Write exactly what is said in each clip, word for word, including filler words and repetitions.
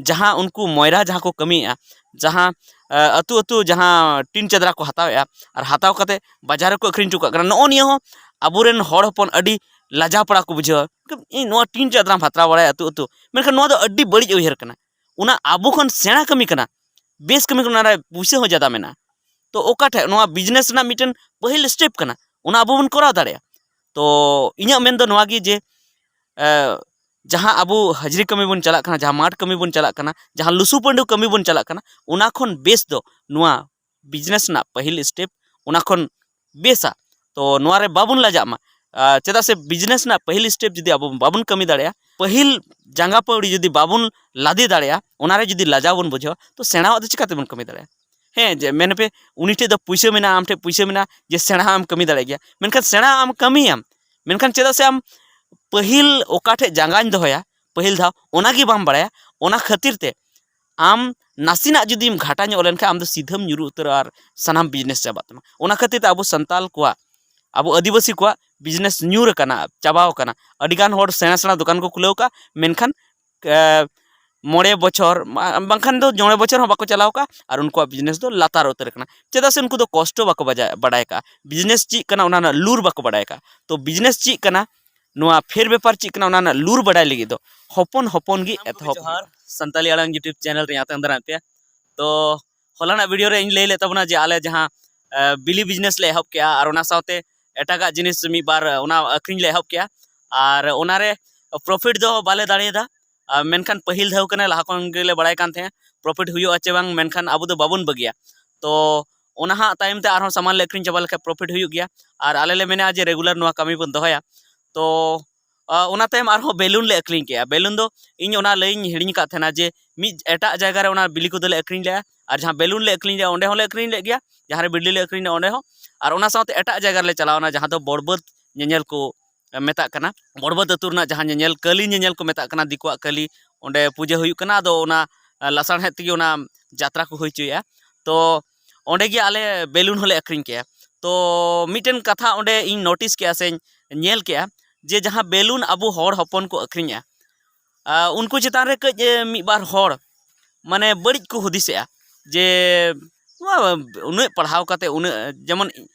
ᱡᱟᱦᱟᱸ ᱩᱱᱠᱩ ᱢᱚᱭᱨᱟ ᱡᱟᱦᱟᱸ ᱠᱚ ᱠᱟᱹᱢᱤᱭᱮᱫᱼᱟ, ᱡᱟᱦᱟᱸ ᱟᱹᱛᱩ ᱟᱹᱛᱩ ᱡᱟᱦᱟᱸ ᱴᱤᱱ ᱪᱟᱫᱽᱨᱟ ᱠᱚ ᱦᱟᱛᱟᱣᱮᱫᱼᱟ ᱟᱨ ᱦᱟᱛᱟᱣ ᱠᱟᱛᱮ ᱵᱟᱡᱟᱨ ᱨᱮᱠᱚ ᱟᱹᱠᱷᱨᱤᱧ ᱦᱚᱴᱚ ᱠᱟᱜ ᱠᱟᱱᱟ, ᱱᱚᱜᱼᱚ ᱱᱤᱭᱟᱹ ᱦᱚᱸ ᱟᱵᱚᱨᱮᱱ ᱦᱚᱲ ᱦᱚᱯᱚᱱ ᱟᱹᱰᱤ ᱞᱟᱡᱟᱣ ᱯᱟᱲᱟ ᱠᱚ ᱵᱩᱡᱷᱟᱹᱣᱟ᱾ ᱤᱧ ᱱᱚᱣᱟ ᱴᱤᱱ ᱪᱟᱫᱽᱨᱟᱢ ᱦᱟᱛᱟᱣ ᱵᱟᱲᱟᱭᱟ ᱟᱹᱛᱩ ᱟᱹᱛᱩ, ᱢᱮᱱᱠᱷᱟᱱ ᱱᱚᱣᱟ ᱫᱚ ᱟᱹᱰᱤ ᱵᱟᱹᱲᱤᱡ ᱩᱭᱦᱟᱹᱨ ᱠᱟᱱᱟ᱾ ᱚᱱᱟ ᱟᱵᱚ ᱠᱷᱚᱱ ᱥᱮᱬᱟ ᱠᱟᱹᱢᱤ ᱠᱟᱱᱟ, ᱵᱮᱥ ᱠᱟᱹᱢᱤ ᱠᱟᱱᱟ, ᱚᱱᱟᱨᱮ ᱯᱩᱭᱥᱟᱹ ᱦᱚᱸ ᱡᱟᱫᱟ ᱢᱮᱱᱟᱜᱼᱟ᱾ ᱛᱚ ᱚᱠᱟ ᱴᱷᱮᱡ ᱱᱚᱣᱟ ᱵᱤᱡᱽᱱᱮᱥ ᱨᱮᱱᱟᱜ ᱢᱤᱫᱴᱮᱱ ᱯᱟᱹᱦᱤᱞ ᱥᱴᱮᱯ ᱠᱟᱱᱟ, ᱚᱱᱟ ᱟᱵᱚ ᱵᱚᱱ ᱠᱚᱨᱟᱣ ᱫᱟᱲᱮᱭᱟᱜᱼᱟ᱾ ᱛᱚ ᱤᱧᱟᱹᱜ ᱢᱮᱱ ᱫᱚ ᱱᱚᱣᱟ ᱜᱮ ᱡᱮ, ᱮ, ᱡᱟᱦᱟᱸ ᱟᱵᱚ ᱦᱟᱡᱽᱨᱤ ᱠᱟᱹᱢᱤ ᱵᱚᱱ ᱪᱟᱞᱟᱜ ᱠᱟᱱᱟ, ᱡᱟᱦᱟᱸ ᱢᱟᱴᱷ ᱠᱟᱹᱢᱤ ᱵᱚᱱ ᱪᱟᱞᱟᱜ ᱠᱟᱱᱟ, ᱡᱟᱦᱟᱸ ᱞᱩᱥᱩ ᱯᱟᱹᱰᱩ ᱠᱟᱹᱢᱤ ᱵᱚᱱ ᱪᱟᱞᱟᱜ ᱠᱟᱱᱟ, ᱚᱱᱟ ᱠᱷᱚᱱ ᱵᱮᱥ ᱫᱚ ᱱᱚᱣᱟ ᱵᱤᱡᱽᱱᱮᱥ ᱨᱮᱱᱟᱜ ᱯᱟᱹᱦᱤᱞ ᱥᱴᱮᱯ, ᱚᱱᱟ ᱠᱷᱚᱱ ᱵᱮᱥᱟ᱾ ᱛᱚ ᱱᱚᱣᱟ ᱨᱮ ᱵᱟᱵᱚᱱ ᱞᱟᱡᱟᱜ ᱢᱟ᱾ ᱟᱨ ᱪᱮᱫᱟᱜ ᱥᱮ ᱵᱤᱡᱽᱱᱮᱥ ᱨᱮᱱᱟᱜ ᱯᱟᱹᱦᱤᱞ ᱥᱴᱮᱯ ᱡᱩᱫᱤ ᱟᱵᱚ ᱵᱟᱵᱚᱱ ᱠᱟᱹᱢᱤ ᱫᱟᱲᱮᱭᱟᱜᱼᱟ, ᱯᱟᱹᱦᱤᱞ ᱡᱟᱸᱜᱟ ᱯᱟᱹᱣᱲᱤ ᱡᱩᱫᱤ ᱵᱟᱵᱚᱱ ᱞᱟᱫᱮ ᱫᱟᱲᱮᱭᱟᱜᱼᱟ, ᱚᱱᱟ ᱨᱮ ᱡᱩᱫᱤ ᱞᱟᱡᱟᱣ ᱵᱚᱱ ᱵᱩᱡᱷᱟᱹᱣᱟ, ᱛᱚ ᱥᱮᱬᱟᱣᱟᱜ ᱫᱚ ᱪᱤᱠᱟᱹ ᱛᱮᱵᱚᱱ ᱠᱟᱹᱢᱤ ᱫᱟᱲᱮᱭᱟᱜᱼᱟ? ᱦᱮᱸ, ᱡᱮ ᱢᱮᱱ ᱯᱮ, ᱩᱱᱤ ᱴᱷᱮᱡ ᱫᱚ ᱯᱩᱭᱥᱟᱹ ᱢᱮᱱᱟᱜᱼᱟ, ᱟᱢ ᱴᱷᱮᱡ ᱯᱩᱭᱥᱟᱹ ᱢᱮᱱᱟᱜᱼᱟ, ᱡᱮ ᱥᱮᱬᱟ ᱟᱢ ᱠᱟᱹᱢᱤ ᱫᱟᱲᱮᱭᱟᱜ ᱜᱮᱭᱟ, ᱢᱮᱱᱠᱷᱟᱱ ᱥᱮᱬᱟ ᱟᱢ ᱠᱟᱹᱢᱤᱭᱟᱢ, ᱢᱮᱱᱠᱷᱟᱱ ᱪᱮᱫᱟᱜ ᱥᱮ ᱟᱢ ᱯᱟᱹᱦᱤᱞ ᱚᱠᱟ ᱴᱷᱮᱡ ᱡᱟᱸᱜᱟᱧ ᱫᱚᱦᱚᱭᱟ, ᱯᱟᱹᱦᱤᱞ ᱫᱷᱟᱣ ᱚᱱᱟ ᱜᱮ ᱵᱟᱢ ᱵᱟᱲᱟᱭᱟ, ᱚᱱᱟ ᱠᱷᱟᱹᱛᱤᱨ ᱛᱮ ᱟᱢ ᱱᱟᱥᱮᱱᱟᱜ ᱡᱩᱫᱤᱢ ᱜᱷᱟᱴᱟ ᱧᱚᱜ ᱞᱮᱱᱠᱷᱟᱱ, ᱟᱢ ᱫᱚ ᱥᱤᱫᱷᱟᱹᱢ ᱧᱩᱨᱩ ᱩᱛᱟᱹᱨᱚᱜᱼᱟ ᱟᱨ ᱥᱟᱱᱟᱢ ᱵᱤᱡᱽᱱᱮᱥ ᱪᱟᱵᱟᱜ ᱛᱟᱢᱟ᱾ ᱚᱱᱟ ᱠᱷᱟᱹᱛᱤᱨ ᱛᱮ ᱟᱵᱚ ᱥᱟᱱᱛᱟᱞ ᱠᱚᱣᱟᱜ, ᱟᱵᱚ ᱟᱹᱫᱤᱵᱟᱹᱥᱤ ᱠᱚᱣᱟᱜ ᱵᱤᱡᱽᱱᱮᱥ ᱧᱩᱨ ᱟᱠᱟᱱᱟ, ᱪᱟᱵᱟᱣ ᱟᱠᱟᱱᱟ᱾ ᱟᱹᱰᱤᱜᱟᱱ ᱦᱚᱲ ᱥᱮᱬᱟ ᱥᱮᱬᱟ ᱫᱚᱠᱟᱱ ᱠᱚ ᱠᱷᱩᱞᱟᱹᱣ ᱠᱟᱜᱼᱟ, ᱢᱮᱱᱠᱷᱟᱱ, ᱮ, ᱢᱚᱬᱮ ᱵᱚᱪᱷᱚᱨ, ᱢᱟ-, ᱵᱟᱝᱠᱷᱟᱱ ᱫᱚ ᱢᱚᱬᱮ ᱵᱚᱪᱷᱚᱨ ᱦᱚᱸ ᱵᱟᱠᱚ ᱪᱟᱞᱟᱣ ᱠᱟᱜᱼᱟ ᱟᱨ ᱩᱱᱠᱩᱣᱟᱜ ᱵᱤᱡᱽᱱᱮᱥ ᱫᱚ ᱞᱟᱛᱟᱨ ᱩᱛᱟᱹᱨ ᱟᱠᱟᱱᱟ᱾ ᱪᱮᱫᱟᱜ ᱥᱮ ᱩᱱᱠᱩ ᱫᱚ ᱠᱚᱥᱴᱚ ᱵᱟᱠᱚ ᱵᱟᱡᱟ-, ᱵᱟᱰᱟᱭ ᱠᱟᱜᱼᱟ, ᱵᱤᱡᱽᱱᱮᱥ ᱪᱮᱫ ᱠᱟᱱᱟ ᱚᱱᱟ ᱨᱮᱱᱟᱜ ᱞᱩᱨ ᱵᱟᱠᱚ ᱵᱟᱰᱟᱭ ᱠᱟᱜᱼᱟ᱾ ᱛᱚ ᱵᱤᱡᱽᱱᱮᱥ ᱪᱮᱫ ᱠᱟᱱᱟ, ᱱᱚᱣᱟ ᱯᱷᱮᱨ ᱵᱮᱯᱟᱨ ᱪᱮᱫ ᱠᱟᱱᱟ, ᱚᱱᱟ ᱨᱮᱱᱟᱜ ᱞᱩᱨ ᱵᱟᱰᱟᱭ ᱞᱟᱹᱜᱤᱫ ᱫᱚ ᱦᱚᱯᱚᱱ ᱦᱚᱯᱚᱱ ᱜᱮ ᱥᱟᱱᱟᱢ ᱠᱚᱜᱮ ᱮᱛᱚᱦᱚᱵ ᱡᱚᱦᱟᱨ᱾ ᱦᱩᱭᱩᱜᱼᱟ᱾ ᱥᱟᱱᱛᱟᱞᱤ ᱟᱲᱟᱝ YouTube ᱪᱮᱱᱮᱞ ᱨᱮ ᱟᱛᱟᱝ ᱫᱟᱨᱟᱢ ᱯᱮᱭᱟ᱾ ᱛᱚ ᱦᱚᱞᱟᱱᱟᱜ ᱵᱷᱤᱰᱤᱭᱳ ᱨᱮ ᱤᱧ ᱞᱟᱹᱭ ᱞᱮᱫ ᱛᱟᱵᱚᱱᱟ ᱡᱮ ᱟᱞᱮ ᱡᱟᱦᱟᱸ, ᱮ, ᱵᱤᱞᱤ ᱵᱤᱡᱽᱱᱮᱥ ᱞᱮ ᱮᱦᱚᱵ ᱠᱮᱜᱼᱟ ᱟᱨ ᱚᱱᱟ ᱥᱟᱶᱛᱮ ᱮᱴᱟᱜᱟᱜ ᱡᱤᱱᱤᱥ ᱢᱤᱫ ᱵᱟᱨ, ᱮ, ᱚᱱᱟ ᱟᱹᱠᱷᱨᱤᱧ ᱞᱮ ᱮᱦᱚᱵ ᱠᱮᱜᱼᱟ᱾ ᱟᱨ ᱚᱱᱟᱨᱮ ᱯᱨᱚᱯᱷᱤᱴ ᱫᱚ ᱵᱟᱞᱮ ᱫᱟᱲᱮᱭᱟᱫᱟ᱾ ᱟᱨ ᱢᱮᱱᱠᱷᱟᱱ ᱯᱟᱹᱦᱤᱞ ᱫᱷᱟᱣ ᱠᱟᱱᱟ, ᱞᱟᱦᱟ ᱠᱷᱚᱱ ᱜᱮᱞᱮ ᱵᱟᱲᱟᱭ ᱠᱟᱱ ᱛᱟᱦᱮᱸᱫ ᱯᱨᱚᱯᱷᱤᱴ ᱦᱩᱭᱩᱜᱼᱟ ᱪᱮ ᱵᱟᱝ, ᱢᱮᱱᱠᱷᱟᱱ ᱟᱵᱚ ᱫᱚ ᱵᱟᱵᱚᱱ ᱵᱟᱹᱜᱤᱭᱟ᱾ ᱛᱚ ᱚᱱᱟ ᱦᱟᱸᱜ ᱛᱟᱭᱚᱢ ᱛᱮ ᱟᱨᱦᱚᱸ ᱥᱟᱢᱟᱱ ᱞᱮ ᱟᱹᱠᱷᱨᱤᱧ ᱪᱟᱵᱟ ᱞᱮᱠᱷᱟᱱ ᱯᱨᱚᱯᱷᱤᱴ ᱦᱩᱭᱩᱜ ᱜᱮᱭᱟ᱾ ᱟᱨ ᱟᱞᱮ ᱞᱮ ᱢᱮᱱᱟ ᱡᱮ ᱨᱮᱜᱩᱞᱟᱨ ᱱᱚᱣᱟ ᱠᱟᱹᱢᱤ ᱵᱚᱱ ᱫᱚᱦᱚᱭᱟ᱾ ᱛᱚ, ᱟ, ᱚᱱᱟ ᱛᱟᱭᱚᱢ ᱟᱨᱦᱚᱸ ᱵᱮᱞᱩᱱ ᱞᱮ ᱟᱹᱠᱷᱨᱤᱧ ᱠᱮᱜᱼᱟ᱾ ᱵᱮᱞᱩᱱ ᱫᱚ ᱤᱧ ᱚᱱᱟ ᱞᱟᱹᱭᱤᱧ ᱦᱤᱲᱤᱧ ᱟᱠᱟᱫ ᱛᱟᱦᱮᱱᱟ ᱡᱮ ᱢᱤᱫ ᱮᱴᱟᱜ ᱡᱟᱭᱜᱟ ᱨᱮ ᱚᱱᱟ ᱵᱤᱞᱤ ᱠᱚᱫᱚ ᱞᱮ ᱟᱹᱠᱷᱨᱤᱧ ᱞᱮᱜᱼᱟ᱾ ᱟᱨ ᱡᱟᱦᱟᱸ ᱵᱮᱞᱩᱱ ᱞᱮ ᱟᱹᱠᱷᱨᱤᱧ ᱞᱮᱜᱼᱟ, ᱚᱸᱰᱮ ᱦᱚᱸᱞᱮ ᱟᱹᱠᱷᱨᱤᱧ ᱞᱮᱫ ᱜᱮᱭᱟ, ᱡᱟᱦᱟᱸ ᱨᱮ ᱵᱤᱞᱤ ᱞᱮ ᱟᱹᱠᱷᱨᱤᱧ ᱞᱮᱜᱼᱟ, ᱚᱸᱰᱮ ᱦᱚᱸ᱾ ᱟᱨ ᱚᱱᱟ ᱥᱟᱶᱛᱮ ᱮᱴᱟᱜ ᱡᱟᱭᱜᱟ ᱨᱮᱞᱮ ᱪᱟᱞᱟᱣᱱᱟ, ᱡᱟᱦᱟᱸ ᱫᱚ ᱵᱚᱲᱵᱟᱹᱫᱽ ᱧᱮᱧᱮᱞ ᱠᱚ ᱢᱮᱛᱟᱜ ᱠᱟᱱᱟ᱾ ᱵᱚᱲᱵᱟᱹᱫᱽ ᱟᱹᱛᱩ ᱨᱮᱱᱟᱜ ᱡᱟᱦᱟᱸ ᱧᱮᱧᱮᱞ, ᱠᱟᱹᱞᱤ ᱧᱮᱧᱮᱞ ᱠᱚ ᱢᱮᱛᱟᱜ ᱠᱟᱱᱟ, ᱫᱤᱠᱩᱣᱟᱜ ᱠᱟᱹᱞᱤ, ᱚᱸᱰᱮ ᱯᱩᱡᱟᱹ ᱦᱩᱭᱩᱜ ᱠᱟᱱᱟ᱾ ᱟᱫᱚ ᱚᱱᱟ, ᱟ, ᱞᱟᱥᱟᱲᱦᱮᱫ ᱛᱮᱜᱮ ᱚᱱᱟ ᱡᱟᱛᱨᱟ ᱠᱚ ᱦᱩᱭ ᱦᱚᱪᱚᱭᱮᱜᱼᱟ᱾ ᱛᱚ ᱚᱸᱰᱮ ᱜᱮ ᱟᱞᱮ ᱵᱮᱞᱩᱱ ᱦᱚᱸᱞᱮ ᱟᱹᱠᱷᱨᱤᱧ ᱠᱮᱜᱼᱟ᱾ ᱛᱚ ᱢᱤᱫᱴᱮᱱ ᱠᱟᱛᱷᱟ ᱚᱸᱰᱮ ᱤᱧ ᱱᱳᱴᱤᱥ ᱠᱮᱜᱼᱟ ᱥᱮᱧ ᱧᱮᱞ ᱠᱮᱜᱼᱟ ᱡᱮ ᱡᱟᱦᱟᱸ ᱵᱮᱞᱩᱱ ᱟᱵᱚ ᱦᱚᱲ ᱦᱚᱯᱚᱱ ᱠᱚ ᱟᱹᱠᱷᱨᱤᱧᱟ, ᱟᱨ ᱩᱱᱠᱩ ᱪᱮᱛᱟᱱ ᱨᱮ ᱠᱟᱹᱡ ᱢᱤᱫ ᱵᱟᱨ ᱦᱚᱲ ᱢᱟᱱᱮ ᱵᱟᱹᱲᱤᱡ ᱠᱚ ᱦᱩᱫᱤᱥᱮᱜᱼᱟ ᱡᱮ ᱱᱚᱣᱟ ᱩᱱᱟᱹᱜ ᱯᱟᱲᱦᱟᱣ ᱠᱟᱛᱮ ᱩᱱᱟᱹᱜ, ᱡᱮᱢᱚᱱ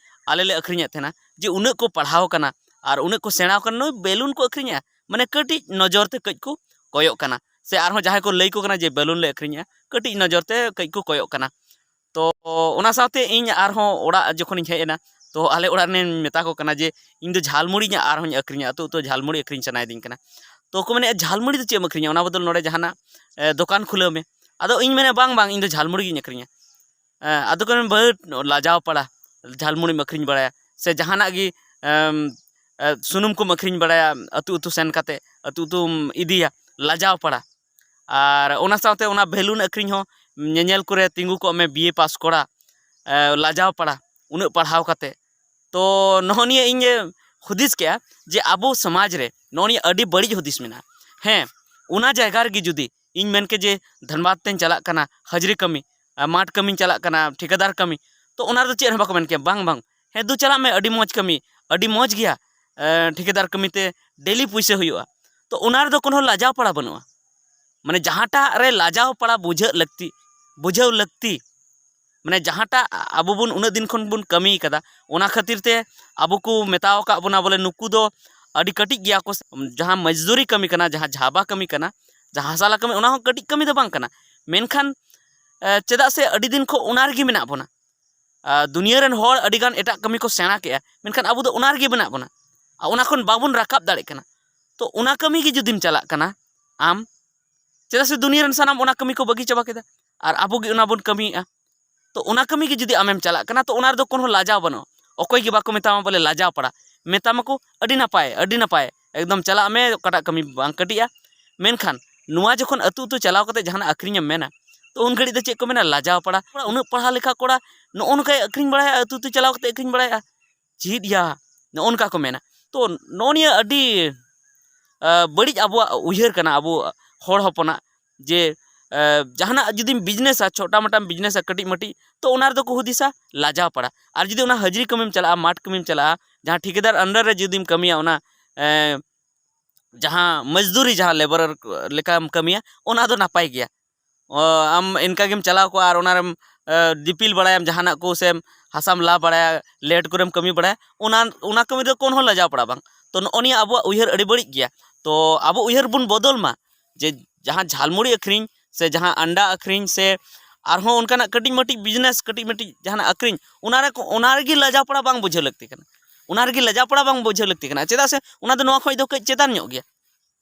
ᱟᱞᱮ ᱞᱮ ᱟᱹᱠᱷᱨᱤᱧᱮᱫ ᱛᱟᱦᱮᱱᱟ, ᱡᱮ ᱩᱱᱟᱹᱜ ᱠᱚ ᱯᱟᱲᱦᱟᱣ ᱠᱟᱱᱟ ᱟᱨ ᱩᱱᱟᱹᱜ ᱠᱚ ᱥᱮᱬᱟ ᱠᱟᱱᱟ, ᱱᱩᱭ ᱵᱮᱞᱩᱱ ᱠᱚ ᱟᱹᱠᱷᱨᱤᱧᱮᱜᱼᱟ, ᱢᱟᱱᱮ ᱠᱟᱹᱴᱤᱡ ᱱᱚᱡᱚᱨ ᱛᱮ ᱠᱟᱹᱡ ᱠᱚ ᱠᱚᱭᱚᱜ ᱠᱟᱱᱟ᱾ ᱥᱮ ᱟᱨᱦᱚᱸ ᱡᱟᱦᱟᱸᱭ ᱠᱚ ᱞᱟᱹᱭ ᱠᱚ ᱠᱟᱱᱟ ᱡᱮ ᱵᱮᱞᱩᱱ ᱞᱮ ᱟᱹᱠᱷᱨᱤᱧᱮᱜᱼᱟ, ᱠᱟᱹᱴᱤᱡ ᱱᱚᱡᱚᱨ ᱛᱮ ᱠᱟᱹᱡ ᱠᱚ ᱠᱚᱭᱚᱜ ᱠᱟᱱᱟ᱾ ᱛᱚ ᱚᱱᱟ ᱥᱟᱶᱛᱮ ᱤᱧ ᱟᱨᱦᱚᱸ ᱚᱲᱟᱜ ᱡᱚᱠᱷᱚᱱᱤᱧ ᱦᱮᱡ ᱮᱱᱟ, ᱛᱚ ᱟᱞᱮ ᱚᱲᱟᱜ ᱨᱮᱱᱤᱧ ᱢᱮᱛᱟ ᱠᱚ ᱠᱟᱱᱟ ᱡᱮ ᱤᱧ ᱫᱚ ᱡᱷᱟᱞᱢᱩᱲᱤ ᱤᱧ ᱟᱨᱦᱚᱸᱧ ᱟᱹᱠᱷᱨᱤᱧᱟ, ᱟᱹᱛᱩ ᱟᱹᱛᱩ ᱡᱷᱟᱞᱢᱩᱲᱤ ᱟᱹᱠᱷᱨᱤᱧ ᱥᱟᱱᱟᱭᱮᱫᱤᱧ ᱠᱟᱱᱟ᱾ ᱛᱚ ᱠᱚ ᱢᱮᱱᱮᱫᱼᱟ, "ᱡᱷᱟᱞᱢᱩᱲᱤ ᱫᱚ ᱪᱮᱫ ᱮᱢ ᱟᱹᱠᱷᱨᱤᱧᱟ? ᱚᱱᱟ ᱵᱚᱫᱚᱞ ᱱᱚᱰᱮ ᱡᱟᱦᱟᱱᱟᱜ ᱮ, ᱫᱚᱠᱟᱱ ᱠᱷᱩᱞᱟᱹᱣ ᱢᱮ᱾" ᱟᱫᱚ ᱤᱧ ᱢᱮᱱᱟ, "ᱵᱟᱝ ᱵᱟᱝ, ᱤᱧ ᱫᱚ ᱡᱷᱟᱞᱢᱩᱲᱤ ᱜᱤᱧ ᱟᱹᱠᱷᱨᱤᱧᱟ᱾" ᱮ, ᱟᱫᱚ ᱠᱚ ᱢᱮᱱᱟ, "ᱵᱟᱹᱴ, ᱞᱟᱡᱟᱣ ᱯᱟᱲᱟ, ᱡᱷᱟᱞᱢᱩᱲᱤᱢ ᱟᱹᱠᱷᱨᱤᱧ ᱵᱟᱲᱟᱭᱟ ᱥᱮ ᱡᱟᱦᱟᱱᱟᱜ ᱜᱮ ᱮᱢ, ᱮ, ᱥᱩᱱᱩᱢ ᱠᱚᱢ ᱟᱹᱠᱷᱨᱤᱧ ᱵᱟᱲᱟᱭᱟ, ᱟᱹᱛᱩ ᱟᱹᱛᱩ ᱥᱮᱱ ᱠᱟᱛᱮ ᱟᱹᱛᱩ ᱟᱹᱛᱩᱢ ᱤᱫᱤᱭᱟ, ᱞᱟᱡᱟᱣ ᱯᱟᱲᱟ᱾ ᱟᱨ ᱚᱱᱟ ᱥᱟᱶᱛᱮ ᱚᱱᱟ ᱵᱮᱞᱩᱱ ᱟᱹᱠᱷᱨᱤᱧ ᱦᱚᱸ ᱧᱮᱧᱮᱞ ᱠᱚᱨᱮ ᱛᱤᱸᱜᱩ ᱠᱚᱜ ᱢᱮ, ᱵᱤ ᱮ ᱯᱟᱥ ᱠᱚᱲᱟ, ᱮ, ᱞᱟᱡᱟᱣ ᱯᱟᱲᱟ, ᱩᱱᱟᱹᱜ ᱯᱟᱲᱦᱟᱣ ᱠᱟᱛᱮ᱾" ᱛᱚ ᱱᱚᱜᱼᱚ ᱱᱤᱭᱟᱹ ᱤᱧ ᱦᱩᱫᱤᱥ ᱠᱮᱜᱼᱟ ᱡᱮ ᱟᱵᱚ ᱥᱚᱢᱟᱡᱽ ᱨᱮ ᱱᱚᱜᱼᱚ ᱱᱤᱭᱟᱹ ᱟᱹᱰᱤ ᱵᱟᱹᱲᱤᱡ ᱦᱩᱫᱤᱥ ᱢᱮᱱᱟᱜᱼᱟ᱾ ᱦᱮᱸ, ᱚᱱᱟ ᱡᱟᱭᱜᱟ ᱨᱮᱜᱮ ᱡᱩᱫᱤ ᱤᱧ ᱢᱮᱱ ᱠᱮ ᱡᱮ ᱫᱷᱟᱱᱵᱟᱫᱽ ᱛᱮᱧ ᱪᱟᱞᱟᱜ ᱠᱟᱱᱟ ᱦᱟᱡᱽᱨᱤ ᱠᱟᱹᱢᱤ, ᱟᱨ ᱢᱟᱴᱷ ᱠᱟᱹᱢᱤᱧ ᱪᱟᱞᱟᱜ ᱠᱟᱱᱟ, ᱴᱷᱤᱠᱟᱹᱫᱟᱨ ᱠᱟᱹᱢᱤ, ᱛᱚ ᱚᱱᱟ ᱨᱮᱫᱚ ᱪᱮᱫ ᱦᱚᱸ ᱵᱟᱠᱚ ᱢᱮᱱ ᱠᱮᱭᱟ, "ᱵᱟᱝ ᱵᱟᱝ, ᱦᱮᱸ ᱫᱩ ᱪᱟᱞᱟᱜ ᱢᱮ, ᱟᱹᱰᱤ ᱢᱚᱡᱽ ᱠᱟᱹᱢᱤ, ᱟᱹᱰᱤ ᱢᱚᱡᱽ ᱜᱮᱭᱟ, ᱮ, ᱴᱷᱤᱠᱟᱹᱫᱟᱨ ᱠᱟᱹᱢᱤᱛᱮ ᱰᱮᱞᱤ ᱯᱩᱭᱥᱟᱹ ᱦᱩᱭᱩᱜᱼᱟ᱾" ᱛᱚ ᱚᱱᱟ ᱨᱮᱫᱚ ᱠᱳᱱᱳ ᱞᱟᱡᱟᱣ ᱯᱟᱲᱟ ᱵᱟᱹᱱᱩᱜᱼᱟ᱾ ᱢᱟᱱᱮ ᱡᱟᱦᱟᱸᱴᱟᱜ ᱨᱮ ᱞᱟᱡᱟᱣ ᱯᱟᱲᱟ ᱵᱩᱡᱷᱟᱹᱜ ᱞᱟᱹᱠᱛᱤ, ᱵᱩᱡᱷᱟᱹᱣ ᱞᱟᱹᱠᱛᱤ, ᱢᱟᱱᱮ ᱡᱟᱦᱟᱸᱴᱟᱜ ᱟᱵᱚ ᱵᱚᱱ ᱩᱱᱟᱹᱜ ᱫᱤᱱ ᱠᱷᱚᱱ ᱵᱚᱱ ᱠᱟᱹᱢᱤ ᱠᱟᱫᱟ, ᱚᱱᱟ ᱠᱷᱟᱹᱛᱤᱨ ᱛᱮ ᱟᱵᱚ ᱠᱚ ᱢᱮᱛᱟᱣ ᱟᱠᱟᱫ ᱵᱚᱱᱟ ᱵᱚᱞᱮ ᱱᱩᱠᱩ ᱫᱚ ᱟᱹᱰᱤ ᱠᱟᱹᱴᱤᱡ ᱜᱮᱭᱟ ᱠᱚ, ᱡᱟᱦᱟᱸ ᱢᱚᱡᱽᱫᱩᱨᱤ ᱠᱟᱹᱢᱤ ᱠᱟᱱᱟ, ᱡᱟᱦᱟᱸ ᱡᱷᱟᱵᱟ ᱠᱟᱹᱢᱤ ᱠᱟᱱᱟ, ᱡᱟᱦᱟᱸ ᱦᱟᱥᱟᱞᱟ ᱠᱟᱹᱢᱤ, ᱚᱱᱟ ᱦᱚᱸ ᱠᱟᱹᱴᱤᱡ ᱠᱟᱹᱢᱤ ᱫᱚ ᱵᱟᱝ ᱠᱟᱱᱟ᱾ ᱢᱮᱱᱠᱷᱟᱱ ᱮ, ᱪᱮᱫᱟᱜ ᱥᱮ ᱟᱹᱰᱤ ᱫᱤᱱ ᱠᱷᱚᱱ ᱚᱱᱟ ᱨᱮᱜᱮ ᱢᱮᱱᱟᱜ ᱵᱚᱱᱟ᱾ ᱟᱨ ᱫᱩᱱᱤᱭᱟᱹ ᱨᱮᱱ ᱦᱚᱲ ᱟᱹᱰᱤ ᱜᱟᱱ ᱮᱴᱟᱜ ᱠᱟᱹᱢᱤ ᱠᱚ ᱥᱮᱬᱟ ᱠᱮᱜᱼᱟ, ᱢᱮᱱᱠᱷᱟᱱ ᱟᱵᱚ ᱫᱚ ᱚᱱᱟ ᱨᱮᱜᱮ ᱢᱮᱱᱟᱜ ᱵᱚᱱᱟ᱾ ᱟᱨ ᱚᱱᱟ ᱠᱷᱚᱱ ᱵᱟᱵᱚᱱ ᱨᱟᱠᱟᱵ ᱫᱟᱲᱮᱜ ᱠᱟᱱᱟ᱾ ᱛᱚ ᱚᱱᱟ ᱠᱟᱹᱢᱤ ᱜᱮ ᱡᱩᱫᱤᱢ ᱪᱟᱞᱟᱜ ᱠᱟᱱᱟ ᱟᱢ, ᱪᱮᱫᱟᱜ ᱥᱮ ᱫᱩᱱᱤᱭᱟᱹ ᱨᱮᱱ ᱥᱟᱱᱟᱢ ᱚᱱᱟ ᱠᱟᱹᱢᱤ ᱠᱚ ᱵᱟᱹᱜᱤ ᱪᱟᱵᱟ ᱠᱮᱫᱟ, ᱟᱨ ᱟᱵᱚ ᱜᱮ ᱚᱱᱟ ᱵᱚᱱ ᱠᱟᱹᱢᱤᱭᱮᱫᱼᱟ᱾ ᱛᱚ ᱚᱱᱟ ᱠᱟᱹᱢᱤ ᱜᱮ ᱡᱩᱫᱤ ᱟᱢᱮᱢ ᱪᱟᱞᱟᱜ ᱠᱟᱱᱟ, ᱛᱚ ᱚᱱᱟ ᱨᱮᱫᱚ ᱠᱳᱱᱳ ᱞᱟᱡᱟᱣ ᱵᱟᱹᱱᱩᱜᱼᱟ᱾ ᱚᱠᱚᱭ ᱜᱮ ᱵᱟᱠᱚ ᱢᱮᱛᱟᱢᱟ ᱵᱚᱞᱮ ᱞᱟᱡᱟᱣ ᱯᱟᱲᱟ, ᱢᱮᱛᱟᱢᱟᱠᱚ, "ᱟᱹᱰᱤ ᱱᱟᱯᱟᱭ, ᱟᱹᱰᱤ ᱱᱟᱯᱟᱭ, ᱮᱠᱫᱚᱢ ᱪᱟᱞᱟᱜ ᱢᱮ, ᱚᱠᱟᱴᱟᱜ ᱠᱟᱹᱢᱤ ᱵᱟᱝ ᱠᱟᱹᱴᱤᱡᱼᱟ᱾" ᱢᱮᱱᱠᱷᱟᱱ ᱱᱚᱣᱟ ᱡᱚᱠᱷᱚᱱ ᱟᱹᱛᱩ ᱟᱹᱛᱩ ᱪᱟᱞᱟᱣ ᱠᱟᱛᱮ ᱡᱟᱦᱟᱱᱟᱜ ᱟᱹᱠᱷᱨᱤᱧ ᱮᱢ ᱢᱮᱱᱟ, ᱛᱚ ᱩᱱ ᱜᱷᱟᱹᱲᱤᱡ ᱫᱚ ᱪᱮᱫ ᱠᱚ ᱢᱮᱱᱟ? ᱞᱟᱡᱟᱣ ᱯᱟᱲᱟ᱾ ᱠᱚᱲᱟ ᱩᱱᱟᱹᱜ ᱯᱟᱲᱦᱟᱣ ᱞᱮᱠᱷᱟ ᱠᱚᱲᱟ ᱱᱚᱜᱼᱚ ᱱᱚᱝᱠᱟᱭ ᱟᱹᱠᱷᱨᱤᱧ ᱵᱟᱲᱟᱭᱟ, ᱟᱹᱛᱩ ᱟᱹᱛᱩ ᱪᱟᱞᱟᱣ ᱠᱟᱛᱮ ᱟᱹᱠᱷᱨᱤᱧ ᱵᱟᱲᱟᱭᱟ, ᱪᱮᱫ ᱭᱟ, ᱱᱚᱜᱼᱚ ᱱᱚᱝᱠᱟ ᱠᱚ ᱢᱮᱱᱟ᱾ ᱛᱚ ᱱᱚᱜᱼᱚ ᱱᱤᱭᱟᱹ ᱟᱹᱰᱤ, ᱟ, ᱵᱟᱹᱲᱤᱡ ᱟᱵᱚᱣᱟᱜ ᱩᱭᱦᱟᱹᱨ ᱠᱟᱱᱟ ᱟᱵᱚ ᱦᱚᱲ ᱦᱚᱯᱚᱱᱟᱜ, ᱡᱮ, ᱟ, ᱡᱟᱦᱟᱱᱟᱜ ᱡᱩᱫᱤᱢ ᱵᱤᱡᱽᱱᱮᱥᱟ, ᱪᱷᱳᱴᱟ ᱢᱳᱴᱟᱢ ᱵᱤᱡᱽᱱᱮᱥᱟ ᱠᱟᱹᱴᱤᱡ ᱢᱟᱹᱴᱤᱡ, ᱛᱚ ᱚᱱᱟ ᱨᱮᱫᱚ ᱠᱚ ᱦᱩᱫᱤᱥᱟ ᱞᱟᱡᱟᱣ ᱯᱟᱲᱟ᱾ ᱟᱨ ᱡᱩᱫᱤ ᱚᱱᱟ ᱦᱟᱹᱡᱨᱤ ᱠᱟᱹᱢᱤᱢ ᱪᱟᱞᱟᱜᱼᱟ, ᱢᱟᱴᱷ ᱠᱟᱹᱢᱤᱢ ᱪᱟᱞᱟᱜᱼᱟ, ᱡᱟᱦᱟᱸ ᱴᱷᱤᱠᱟᱹᱫᱟᱨ under ᱨᱮ ᱡᱩᱫᱤᱢ ᱠᱟᱹᱢᱤᱭᱟ, ᱚᱱᱟ, ᱮ, ᱡᱟᱦᱟᱸ ᱢᱚᱡᱽᱫᱩᱨᱤ, ᱡᱟᱦᱟᱸ ᱞᱮᱵᱟᱨ ᱞᱮᱠᱟᱢ ᱠᱟᱹᱢᱤᱭᱟ, ᱚᱱᱟ ᱫᱚ ᱱᱟᱯᱟᱭ ᱜᱮᱭᱟ᱾ ᱚ, ᱟᱢ ᱤᱱᱠᱟ ᱜᱮᱢ ᱪᱟᱞᱟᱣ ᱠᱚᱜᱼᱟ ᱟᱨ ᱚᱱᱟ ᱨᱮᱢ, ᱮ, ᱫᱤᱯᱤᱞ ᱵᱟᱲᱟᱭᱟᱢ ᱡᱟᱦᱟᱱᱟᱜ ᱠᱚ, ᱥᱮᱢ ᱦᱟᱥᱟᱢ ᱞᱟ ᱵᱟᱲᱟᱭᱟ, ᱞᱮᱴ ᱠᱚᱨᱮᱢ ᱠᱟᱹᱢᱤ ᱵᱟᱲᱟᱭᱟ, ᱚᱱᱟ, ᱚᱱᱟ ᱠᱟᱹᱢᱤ ᱫᱚ ᱠᱳᱱᱳ ᱞᱟᱡᱟᱣ ᱯᱟᱲᱟ ᱵᱟᱝ᱾ ᱛᱚ, ᱱᱚᱜᱼᱚ ᱱᱤᱭᱟᱹ ᱟᱵᱚᱣᱟᱜ ᱩᱭᱦᱟᱹᱨ ᱟᱹᱰᱤ ᱵᱟᱹᱲᱤᱡ ᱜᱮᱭᱟ᱾ ᱛᱚ, ᱟᱵᱚ ᱩᱭᱦᱟᱹᱨ ᱵᱚᱱ ᱵᱚᱫᱚᱞ ᱢᱟ, ᱡᱮ ᱡᱟᱦᱟᱸ ᱡᱷᱟᱞᱢᱩᱲᱤ ᱟᱹᱠᱷᱨᱤᱧ ᱥᱮ ᱡᱟᱦᱟᱸ ᱟᱱᱰᱟ ᱟᱹᱠᱷᱨᱤᱧ ᱥᱮ ᱟᱨᱦᱚᱸ ᱚᱱᱠᱟᱱᱟᱜ ᱠᱟᱹᱴᱤᱡ ᱢᱟᱹᱴᱤᱡ ᱵᱤᱡᱽᱱᱮᱥ, ᱠᱟᱹᱴᱤᱡ ᱢᱟᱹᱴᱤᱡ ᱡᱟᱦᱟᱱᱟᱜ ᱟᱹᱠᱷᱨᱤᱧ, ᱚᱱᱟ ᱨᱮ, ᱚᱱᱟ ᱨᱮᱜᱮ ᱞᱟᱡᱟᱣ ᱯᱟᱲᱟ ᱵᱟᱝ ᱵᱩᱡᱷᱟᱹᱣ ᱞᱟᱹᱠᱛᱤ ᱠᱟᱱᱟ᱾ ᱚᱱᱟ ᱨᱮᱜᱮ ᱞᱟᱡᱟᱣ ᱯᱟᱲᱟ ᱵᱟᱝ ᱵᱩᱡᱷᱟᱹᱣ ᱞᱟᱹᱠᱛᱤ ᱠᱟᱱᱟ᱾ ᱪᱮᱫᱟᱜ ᱥᱮ ᱚᱱᱟ ᱫᱚ ᱱᱚᱣᱟ ᱠᱷᱚᱱ ᱫᱚ ᱠᱟᱹᱡ ᱪᱮᱛᱟᱱ ᱧᱚᱜ ᱜᱮᱭᱟ᱾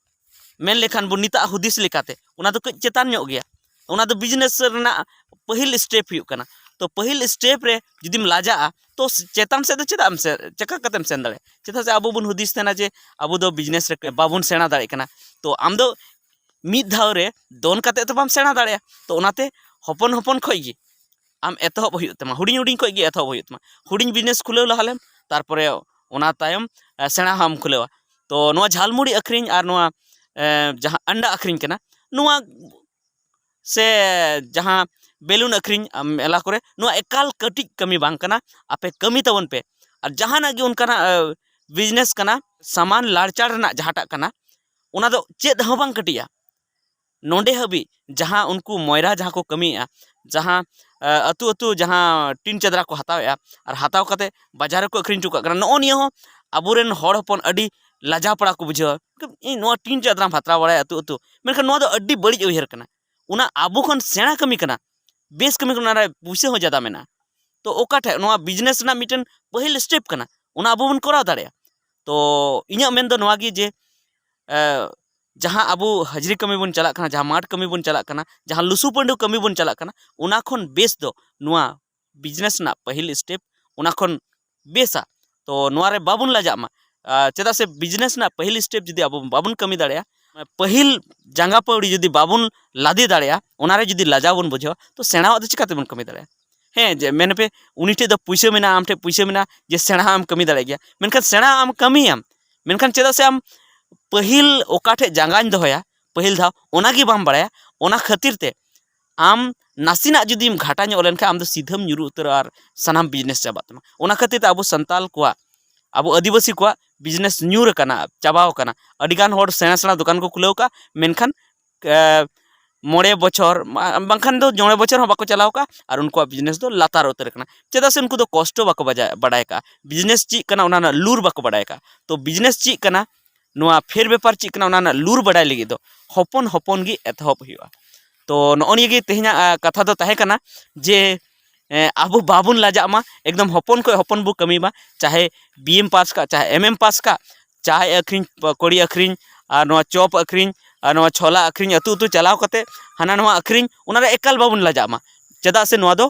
ᱢᱮᱱ ᱞᱮᱠᱷᱟᱱ ᱵᱚᱱ, ᱱᱤᱛᱟᱜ ᱦᱩᱫᱤᱥ ᱞᱮᱠᱟᱛᱮ, ᱚᱱᱟ ᱫᱚ ᱠᱟᱹᱡ ᱪᱮᱛᱟᱱ ᱧᱚᱜ ᱜᱮᱭᱟ᱾ ᱚᱱᱟ ᱫᱚ ᱵᱤᱡᱽᱱᱮᱥ ᱨᱮᱱᱟᱜ ᱯᱟᱹᱦᱤᱞ ᱥᱴᱮᱯ ᱦᱩᱭᱩᱜ ᱠᱟᱱᱟ᱾ ᱛᱚ, ᱯᱟᱹᱦᱤᱞ ᱥᱴᱮᱯ ᱨᱮ ᱡᱩᱫᱤᱢ ᱞᱟᱡᱟᱜᱼᱟ, ᱛᱚ, ᱪᱮᱛᱟᱱ ᱥᱮᱫ ᱫᱚ ᱪᱮᱫᱟᱜ ᱮᱢ ᱥᱮ-, ᱪᱮᱠᱟ ᱠᱟᱛᱮᱢ ᱥᱮᱱ ᱫᱟᱲᱮᱭᱟᱜᱼᱟ? ᱪᱮᱫᱟᱜ ᱥᱮ ᱟᱵᱚ ᱵᱚᱱ ᱦᱩᱫᱤᱥ ᱛᱟᱦᱮᱱᱟ ᱡᱮ ᱟᱵᱚ ᱫᱚ ᱵᱤᱡᱽᱱᱮᱥ ᱨᱮ ᱵᱟᱵᱚᱱ ᱥᱮᱬᱟ ᱫᱟᱲᱮᱭᱟᱜ ᱠᱟᱱᱟ᱾ ᱛᱚ, ᱟᱢ ᱫᱚ ᱢᱤᱫ ᱫᱷᱟᱣ ᱨᱮ ᱫᱚᱱ ᱠᱟᱛᱮ ᱛᱚ ᱵᱟᱢ ᱥᱮᱬᱟ ᱫᱟᱲᱮᱭᱟᱜᱼᱟ᱾ ᱛᱚ, ᱚᱱᱟᱛᱮ ᱦᱚᱯᱚᱱ ᱦᱚᱯᱚᱱ ᱠᱷᱚᱡ ᱜᱮ ᱟᱢ ᱮᱛᱚᱦᱚᱵ ᱦᱩᱭᱩᱜ ᱛᱟᱢᱟ, ᱦᱩᱰᱤᱧ ᱦᱩᱰᱤᱧ ᱠᱷᱚᱡ ᱜᱮ ᱮᱛᱚᱦᱚᱵ ᱦᱩᱭᱩᱜ ᱛᱟᱢᱟ᱾ ᱦᱩᱰᱤᱧ ᱵᱤᱡᱽᱱᱮᱥ ᱠᱷᱩᱞᱟᱹᱣ ᱞᱟᱦᱟ ᱞᱮᱢ, ᱛᱟᱨᱯᱚᱨᱮ ᱚᱱᱟ ᱛᱟᱭᱚᱢ, ᱮ, ᱥᱮᱬᱟ ᱦᱚᱸᱢ ᱠᱷᱩᱞᱟᱹᱣᱟ᱾ ᱛᱚ, ᱱᱚᱣᱟ ᱡᱷᱟᱞᱢᱩᱲᱤ ᱟᱹᱠᱷᱨᱤᱧ ᱟᱨ ᱱᱚᱣᱟ, ᱮ, ᱡᱟᱦᱟᱸ ᱟᱱᱰᱟ ᱟᱹᱠᱷᱨᱤᱧ ᱠᱟᱱᱟ, ᱱᱚᱣᱟ ᱥᱮ ᱡᱟᱦᱟᱸ ᱵᱮᱞᱩᱱ ᱟᱹᱠᱷᱨᱤᱧ, ᱟᱢ, ᱢᱮᱞᱟ ᱠᱚᱨᱮ, ᱱᱚᱣᱟ ᱮᱠᱟᱞ ᱠᱟᱹᱴᱤᱡ ᱠᱟᱹᱢᱤ ᱵᱟᱝ ᱠᱟᱱᱟ᱾ ᱟᱯᱮ ᱠᱟᱹᱢᱤ ᱛᱟᱵᱚᱱ ᱯᱮ᱾ ᱟᱨ ᱡᱟᱦᱟᱱᱟᱜ ᱜᱮ ᱚᱱᱠᱟᱱᱟᱜ, ᱮ, ᱵᱤᱡᱽᱱᱮᱥ ᱠᱟᱱᱟ, ᱥᱟᱢᱟᱱ ᱞᱟᱲᱪᱟᱲ ᱨᱮᱱᱟᱜ ᱡᱟᱦᱟᱸᱴᱟᱜ ᱠᱟᱱᱟ, ᱚᱱᱟ ᱫᱚ ᱪᱮᱫ ᱦᱚᱸ ᱵᱟᱝ ᱠᱟᱹᱴᱤᱡᱼᱟ᱾ ᱱᱚᱰᱮ ᱦᱟᱹᱵᱤᱡ ᱡᱟᱦᱟᱸ ᱩᱱᱠᱩ ᱢᱚᱭᱨᱟ ᱡᱟᱦᱟᱸ ᱠᱚ ᱠᱟᱹᱢᱤᱭᱮᱫᱼᱟ, ᱡᱟᱦᱟᱸ, ᱮ, ᱟᱹᱛᱩ ᱟᱹᱛᱩ ᱡᱟᱦᱟᱸ ᱴᱤᱱ ᱪᱟᱫᱽᱨᱟ ᱠᱚ ᱦᱟᱛᱟᱣᱮᱫᱼᱟ ᱟᱨ ᱦᱟᱛᱟᱣ ᱠᱟᱛᱮ ᱵᱟᱡᱟᱨ ᱨᱮᱠᱚ ᱟᱹᱠᱷᱨᱤᱧ ᱦᱚᱴᱚ ᱠᱟᱜ ᱠᱟᱱᱟ, ᱱᱚᱜᱼᱚ ᱱᱤᱭᱟᱹ ᱦᱚᱸ ᱟᱵᱚᱨᱮᱱ ᱦᱚᱲ ᱦᱚᱯᱚᱱ ᱟᱹᱰᱤ ᱞᱟᱡᱟᱣ ᱯᱟᱲᱟ ᱠᱚ ᱵᱩᱡᱷᱟᱹᱣᱟ᱾ ᱤᱧ ᱱᱚᱣᱟ ᱴᱤᱱ ᱪᱟᱫᱽᱨᱟᱢ ᱦᱟᱛᱟᱣ ᱵᱟᱲᱟᱭᱟ ᱟᱹᱛᱩ ᱟᱹᱛᱩ, ᱢᱮᱱᱠᱷᱟᱱ ᱱᱚᱣᱟ ᱫᱚ ᱟᱹᱰᱤ ᱵᱟᱹᱲᱤᱡ ᱩᱭᱦᱟᱹᱨ ᱠᱟᱱᱟ᱾ ᱚᱱᱟ ᱟᱵᱚ ᱠᱷᱚᱱ ᱥᱮᱬᱟ ᱠᱟᱹᱢᱤ ᱠᱟᱱᱟ, ᱵᱮᱥ ᱠᱟᱹᱢᱤ ᱠᱟᱱᱟ, ᱚᱱᱟ ᱨᱮ ᱯᱩᱭᱥᱟᱹ ᱦᱚᱸ ᱡᱟᱫᱟ ᱢᱮᱱᱟᱜᱼᱟ᱾ ᱛᱚ, ᱚᱠᱟ ᱴᱷᱮᱡ ᱱᱚᱣᱟ ᱵᱤᱡᱽᱱᱮᱥ ᱨᱮᱱᱟᱜ ᱢᱤᱫᱴᱮᱱ ᱯᱟᱹᱦᱤᱞ ᱥᱴᱮᱯ ᱠᱟᱱᱟ, ᱚᱱᱟ ᱟᱵᱚ ᱵᱚᱱ ᱠᱚᱨᱟᱣ ᱫᱟᱲᱮᱭᱟᱜᱼᱟ᱾ ᱛᱚ, ᱤᱧᱟᱹᱜ ᱢᱮᱱ ᱫᱚ ᱱᱚᱣᱟ ᱜᱮ ᱡᱮ, ᱮ, ᱡᱟᱦᱟᱸ ᱟᱵᱚ ᱦᱟᱡᱽᱨᱤ ᱠᱟᱹᱢᱤ ᱵᱚᱱ ᱪᱟᱞᱟᱜ ᱠᱟᱱᱟ, ᱡᱟᱦᱟᱸ ᱢᱟᱴᱷ ᱠᱟᱹᱢᱤ ᱵᱚᱱ ᱪᱟᱞᱟᱜ ᱠᱟᱱᱟ, ᱡᱟᱦᱟᱸ ᱞᱩᱥᱩ ᱯᱟᱹᱰᱩ ᱠᱟᱹᱢᱤ ᱵᱚᱱ ᱪᱟᱞᱟᱜ ᱠᱟᱱᱟ, ᱚᱱᱟ ᱠᱷᱚᱱ ᱵᱮᱥ ᱫᱚ ᱱᱚᱣᱟ ᱵᱤᱡᱽᱱᱮᱥ ᱨᱮᱱᱟᱜ ᱯᱟᱹᱦᱤᱞ ᱥᱴᱮᱯ, ᱚᱱᱟ ᱠᱷᱚᱱ ᱵᱮᱥᱟ᱾ ᱛᱚ, ᱱᱚᱣᱟ ᱨᱮ ᱵᱟᱵᱚᱱ ᱞᱟᱡᱟᱜ ᱢᱟ᱾ ᱟᱨ ᱪᱮᱫᱟᱜ ᱥᱮ ᱵᱤᱡᱽᱱᱮᱥ ᱨᱮᱱᱟᱜ ᱯᱟᱹᱦᱤᱞ ᱥᱴᱮᱯ ᱡᱩᱫᱤ ᱟᱵᱚ ᱵᱟᱵᱚᱱ ᱠᱟᱹᱢᱤ ᱫᱟᱲᱮᱭᱟᱜᱼᱟ, ᱯᱟᱹᱦᱤᱞ ᱡᱟᱸᱜᱟ ᱯᱟᱹᱣᱲᱤ ᱡᱩᱫᱤ ᱵᱟᱵᱚᱱ ᱞᱟᱫᱮ ᱫᱟᱲᱮᱭᱟᱜᱼᱟ, ᱚᱱᱟ ᱨᱮ ᱡᱩᱫᱤ ᱞᱟᱡᱟᱣ ᱵᱚᱱ ᱵᱩᱡᱷᱟᱹᱣᱟ, ᱛᱚ, ᱥᱮᱬᱟᱣᱟᱜ ᱫᱚ ᱪᱤᱠᱟᱹ ᱛᱮᱵᱚᱱ ᱠᱟᱹᱢᱤ ᱫᱟᱲᱮᱭᱟᱜᱼᱟ? ᱦᱮᱸ, ᱡᱮ ᱢᱮᱱ ᱯᱮ, ᱩᱱᱤ ᱴᱷᱮᱡ ᱫᱚ ᱯᱩᱭᱥᱟᱹ ᱢᱮᱱᱟᱜᱼᱟ, ᱟᱢ ᱴᱷᱮᱡ ᱯᱩᱭᱥᱟᱹ ᱢᱮᱱᱟᱜᱼᱟ, ᱡᱮ ᱥᱮᱬᱟ ᱟᱢ ᱠᱟᱹᱢᱤ ᱫᱟᱲᱮᱭᱟᱜ ᱜᱮᱭᱟ, ᱢᱮᱱᱠᱷᱟᱱ ᱥᱮᱬᱟ ᱟᱢ ᱠᱟᱹᱢᱤᱭᱟᱢ, ᱢᱮᱱᱠᱷᱟᱱ ᱪᱮᱫᱟᱜ ᱥᱮ ᱟᱢ ᱯᱟᱹᱦᱤᱞ ᱚᱠᱟ ᱴᱷᱮᱡ ᱡᱟᱸᱜᱟᱧ ᱫᱚᱦᱚᱭᱟ, ᱯᱟᱹᱦᱤᱞ ᱫᱷᱟᱣ, ᱚᱱᱟ ᱜᱮ ᱵᱟᱢ ᱵᱟᱲᱟᱭᱟ, ᱚᱱᱟ ᱠᱷᱟᱹᱛᱤᱨ ᱛᱮ ᱟᱢ ᱱᱟᱥᱮᱱᱟᱜ ᱡᱩᱫᱤᱢ ᱜᱷᱟᱴᱟ ᱧᱚᱜ ᱞᱮᱱᱠᱷᱟᱱ, ᱟᱢ ᱫᱚ ᱥᱤᱫᱷᱟᱹᱢ ᱧᱩᱨᱩ ᱩᱛᱟᱹᱨᱚᱜᱼᱟ ᱟᱨ ᱥᱟᱱᱟᱢ ᱵᱤᱡᱽᱱᱮᱥ ᱪᱟᱵᱟᱜ ᱛᱟᱢᱟ᱾ ᱚᱱᱟ ᱠᱷᱟᱹᱛᱤᱨ ᱛᱮ ᱟᱵᱚ ᱥᱟᱱᱛᱟᱞ ᱠᱚᱣᱟᱜ ᱟᱵᱚ ᱟᱹᱫᱤᱵᱟᱹᱥᱤ ᱠᱚᱣᱟᱜ ᱵᱤᱡᱽᱱᱮᱥ ᱧᱩᱨ ᱟᱠᱟᱱᱟ, ᱪᱟᱵᱟᱣ ᱟᱠᱟᱱᱟ᱾ ᱟᱹᱰᱤᱜᱟᱱ ᱦᱚᱲ ᱥᱮᱬᱟ ᱥᱮᱬᱟ ᱫᱚᱠᱟᱱ ᱠᱚ ᱠᱷᱩᱞᱟᱹᱣ ᱟᱠᱟᱫᱼᱟ, ᱢᱮᱱᱠᱷᱟᱱ ᱮ, ᱢᱚᱬᱮ ᱵᱚᱪᱷᱚᱨ ᱢᱟ-, ᱵᱟᱝᱠᱷᱟᱱ ᱫᱚ ᱢᱚᱬᱮ ᱵᱚᱪᱷᱚᱨ ᱦᱚᱸ ᱵᱟᱠᱚ ᱪᱟᱞᱟᱣ ᱟᱠᱟᱫᱼᱟ, ᱟᱨ ᱩᱱᱠᱩᱣᱟᱜ ᱵᱤᱡᱽᱱᱮᱥ ᱫᱚ ᱞᱟᱛᱟᱨ ᱩᱛᱟᱹᱨ ᱟᱠᱟᱱᱟ᱾ ᱪᱮᱫᱟᱜ ᱥᱮ ᱩᱱᱠᱩ ᱫᱚ ᱠᱚᱥᱴᱚ ᱵᱟᱠᱚ ᱵᱟᱡᱟ-, ᱵᱟᱰᱟᱭ ᱟᱠᱟᱫᱼᱟ, ᱵᱤᱡᱽᱱᱮᱥ ᱪᱮᱫ ᱠᱟᱱᱟ ᱚᱱᱟ ᱨᱮᱱᱟᱜ ᱞᱩᱨ ᱵᱟᱠᱚ ᱵᱟᱰᱟᱭ ᱟᱠᱟᱫᱼᱟ᱾ ᱛᱚ ᱵᱤᱡᱽᱱᱮᱥ ᱪᱮᱫ ᱠᱟᱱᱟ, ᱱᱚᱣᱟ ᱯᱷᱮᱨ ᱵᱮᱯᱟᱨ ᱪᱮᱫ ᱠᱟᱱᱟ, ᱚᱱᱟ ᱨᱮᱱᱟᱜ ᱞᱩᱨ ᱵᱟᱰᱟᱭ ᱞᱟᱹᱜᱤᱫ ᱫᱚ ᱦᱚᱯᱚᱱ ᱦᱚᱯᱚᱱ ᱜᱮ ᱮᱛᱚᱦᱚᱵ ᱦᱩᱭᱩᱜᱼᱟ᱾ ᱛᱚ ᱱᱚᱜᱼᱚ ᱱᱤᱭᱟᱹ ᱜᱮ ᱛᱮᱦᱮᱧᱟᱜ, ᱟ, ᱠᱟᱛᱷᱟ ᱫᱚ ᱛᱟᱦᱮᱸ ᱠᱟᱱᱟ ᱡᱮ, ᱮ, ᱟᱵᱚ ᱵᱟᱵᱚᱱ ᱞᱟᱡᱟᱜ ᱢᱟ, ᱮᱠᱫᱚᱢ ᱦᱚᱯᱚᱱ ᱠᱷᱚᱱ ᱦᱚᱯᱚᱱ ᱵᱚ ᱠᱟᱹᱢᱤ ᱢᱟ, ᱪᱟᱦᱮ ᱵᱤ ᱮᱢ ᱯᱟᱥ ᱠᱟᱜ, ᱪᱟᱦᱮ ᱮᱢ ᱮᱢ ᱯᱟᱥ ᱠᱟᱜ, ᱪᱟᱭ ᱟᱹᱠᱷᱨᱤᱧ, ᱯᱚᱠᱳᱲᱤ ᱟᱹᱠᱷᱨᱤᱧ, ᱟᱨ ᱱᱚᱣᱟ ᱪᱚᱯ ᱟᱹᱠᱷᱨᱤᱧ, ᱟᱨ ᱱᱚᱣᱟ ᱪᱷᱚᱞᱟ ᱟᱹᱠᱷᱨᱤᱧ, ᱟᱹᱛᱩ ᱟᱹᱛᱩ ᱪᱟᱞᱟᱣ ᱠᱟᱛᱮ ᱦᱟᱱᱟ ᱱᱚᱣᱟ ᱟᱹᱠᱷᱨᱤᱧ, ᱚᱱᱟ ᱨᱮ ᱮᱠᱟᱞ ᱵᱟᱵᱚᱱ ᱞᱟᱡᱟᱜ ᱢᱟ᱾ ᱪᱮᱫᱟᱜ ᱥᱮ ᱱᱚᱣᱟ ᱫᱚ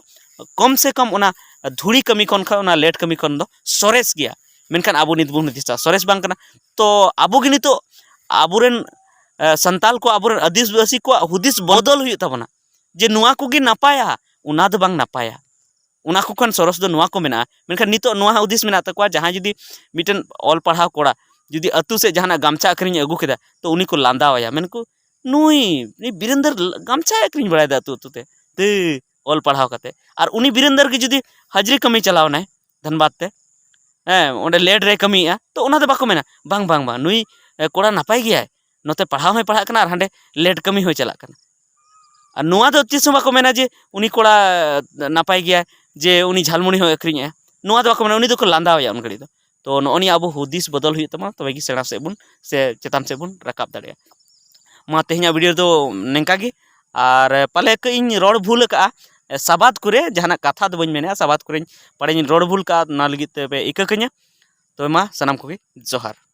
ᱠᱚᱢ ᱥᱮ ᱠᱚᱢ ᱚᱱᱟ ᱫᱷᱩᱲᱤ ᱠᱟᱹᱢᱤ ᱠᱷᱚᱱ, ᱠᱷᱚᱱ, ᱚᱱᱟ ᱞᱮᱴ ᱠᱟᱹᱢᱤ ᱠᱷᱚᱱ ᱫᱚ ᱥᱚᱨᱮᱥ ᱜᱮᱭᱟ᱾ ᱢᱮᱱᱠᱷᱟᱱ ᱟᱵᱚ ᱱᱤᱛ ᱵᱚᱱ ᱦᱩᱫᱤᱥᱟ ᱥᱚᱨᱮᱥ ᱵᱟᱝ ᱠᱟᱱᱟ᱾ ᱛᱚ ᱟᱵᱚ ᱜᱮ ᱱᱤᱛᱚᱜ ᱟᱵᱚᱨᱮᱱ, ᱮ, ᱥᱟᱱᱛᱟᱞ ᱠᱚ, ᱟᱵᱚᱨᱮᱱ ᱟᱹᱫᱤᱵᱟᱹᱥᱤ ᱠᱚᱣᱟᱜ ᱦᱩᱫᱤᱥ ᱵᱚᱫᱚᱞ ᱦᱩᱭᱩᱜ ᱛᱟᱵᱚᱱᱟ ᱡᱮ ᱱᱚᱣᱟ ᱠᱚᱜᱮ ᱱᱟᱯᱟᱭᱟ, ᱚᱱᱟ ᱫᱚ ᱵᱟᱝ ᱱᱟᱯᱟᱭᱟ᱾ ᱚᱱᱟ ᱠᱚ ᱠᱷᱚᱱ ᱥᱚᱨᱚᱥ ᱫᱚ ᱱᱚᱣᱟ ᱠᱚ ᱢᱮᱱᱟᱜᱼᱟ᱾ ᱢᱮᱱᱠᱷᱟᱱ ᱱᱤᱛᱚᱜ ᱱᱚᱣᱟ ᱦᱩᱫᱤᱥ ᱢᱮᱱᱟᱜ ᱛᱟᱠᱚᱣᱟ, ᱡᱟᱦᱟᱸᱭ ᱡᱩᱫᱤ ᱢᱤᱫᱴᱮᱱ ᱚᱞ ᱯᱟᱲᱦᱟᱣ ᱠᱚᱲᱟ ᱡᱩᱫᱤ ᱟᱹᱛᱩ ᱥᱮᱫ ᱡᱟᱦᱟᱱᱟᱜ ᱜᱟᱢᱪᱷᱟ ᱟᱹᱠᱷᱨᱤᱧ ᱮ ᱟᱹᱜᱩ ᱠᱮᱫᱟ, ᱛᱚ ᱩᱱᱤ ᱠᱚ ᱞᱟᱸᱫᱟᱣᱟᱭᱟ, ᱢᱮᱱᱠᱚ, "ᱱᱩᱭ, ᱱᱩᱭ ᱵᱤᱨᱮᱱᱫᱟᱨ ᱜᱟᱢᱪᱷᱟᱭ ᱟᱹᱠᱷᱨᱤᱧ ᱵᱟᱲᱟᱭᱮᱫᱟ ᱟᱹᱛᱩ ᱟᱹᱛᱩ ᱛᱮ, ᱛᱮ ᱚᱞ ᱯᱟᱲᱦᱟᱣ ᱠᱟᱛᱮ᱾" ᱟᱨ ᱩᱱᱤ ᱵᱤᱨᱮᱱᱫᱟᱨ ᱜᱮ ᱡᱩᱫᱤ ᱦᱟᱡᱽᱨᱤ ᱠᱟᱹᱢᱤ ᱪᱟᱞᱟᱣ ᱮᱱᱟᱭ ᱫᱷᱟᱱᱵᱟᱫᱽ ᱛᱮ, ᱦᱮᱸ, ᱚᱸᱰᱮ ᱞᱮᱴ ᱨᱮ ᱠᱟᱹᱢᱤᱭᱮᱫᱼᱟ, ᱛᱚ ᱚᱱᱟ ᱫᱚ ᱵᱟᱠᱚ ᱢᱮᱱᱟ, "ᱵᱟᱝ, ᱵᱟᱝ, ᱵᱟᱝ, ᱱᱩᱭ, ᱮ, ᱠᱚᱲᱟ ᱱᱟᱯᱟᱭ ᱜᱮᱭᱟᱭ, ᱱᱚᱛᱮ ᱯᱟᱲᱦᱟᱣ ᱦᱚᱸᱭ ᱯᱟᱲᱦᱟᱜ ᱠᱟᱱᱟ ᱟᱨ ᱦᱟᱸᱰᱮ ᱞᱮᱴ ᱠᱟᱹᱢᱤ ᱦᱚᱸᱭ ᱪᱟᱞᱟᱜ ᱠᱟᱱᱟ᱾" ᱟᱨ ᱱᱚᱣᱟ ᱫᱚ ᱛᱤᱥ ᱦᱚᱸ ᱵᱟᱠᱚ ᱢᱮᱱᱟ ᱡᱮ ᱩᱱᱤ ᱠᱚᱲᱟ ᱱᱟᱯᱟᱭ ᱜᱮᱭᱟᱭ, ᱡᱮ ᱩᱱᱤ ᱡᱷᱟᱞᱢᱩᱲᱤ ᱦᱚᱸᱭ ᱟᱹᱠᱷᱨᱤᱧᱮᱜᱼᱟ, ᱱᱚᱣᱟ ᱫᱚ ᱵᱟᱠᱚ ᱢᱮᱱᱟ, ᱩᱱᱤ ᱫᱚᱠᱚ ᱞᱟᱸᱫᱟᱣᱟᱭᱟ ᱩᱱ ᱜᱷᱟᱹᱲᱤᱡ ᱫᱚ᱾ ᱛᱚ ᱱᱚᱜᱼᱚ ᱱᱤᱭᱟᱹ ᱟᱵᱚ ᱦᱩᱫᱤᱥ ᱵᱚᱫᱚᱞ ᱦᱩᱭᱩᱜ ᱛᱟᱵᱚᱱᱟ, ᱛᱚᱵᱮ ᱜᱮ ᱥᱮᱬᱟ ᱥᱮᱫ ᱵᱚᱱ ᱥᱮ ᱪᱮᱛᱟᱱ ᱥᱮᱫ ᱵᱚᱱ ᱨᱟᱠᱟᱵ ᱫᱟᱲᱮᱭᱟᱜᱼᱟ᱾ ᱢᱟ ᱛᱮᱦᱮᱧᱟᱜ ᱵᱷᱤᱰᱤᱭᱳ ᱫᱚ ᱱᱤᱝᱠᱟ ᱜᱮ, ᱟᱨ ᱯᱟᱞᱮ ᱠᱟᱹᱡ ᱤᱧ ᱨᱚᱲ ᱵᱷᱩᱞ ᱟᱠᱟᱜᱼᱟ, ᱥᱟᱵᱟᱫ ᱠᱚᱨᱮ ᱡᱟᱦᱟᱱᱟᱜ ᱠᱟᱛᱷᱟ ᱫᱚ ᱵᱟᱹᱧ ᱢᱮᱱᱮᱜᱼᱟ, ᱥᱟᱵᱟᱫ ᱠᱚᱨᱮᱧ ᱯᱟᱞᱮᱧ ᱨᱚᱲ ᱵᱷᱩᱞ ᱠᱟᱜᱼᱟ, ᱚᱱᱟ ᱞᱟᱹᱜᱤᱫ ᱛᱮ ᱯᱮ ᱤᱠᱟᱹ ᱠᱟᱹᱧᱟ᱾ ᱛᱚᱵᱮ ᱢᱟ ᱥᱟᱱᱟᱢ ᱠᱚᱜᱮ ᱡᱚᱦᱟᱨ᱾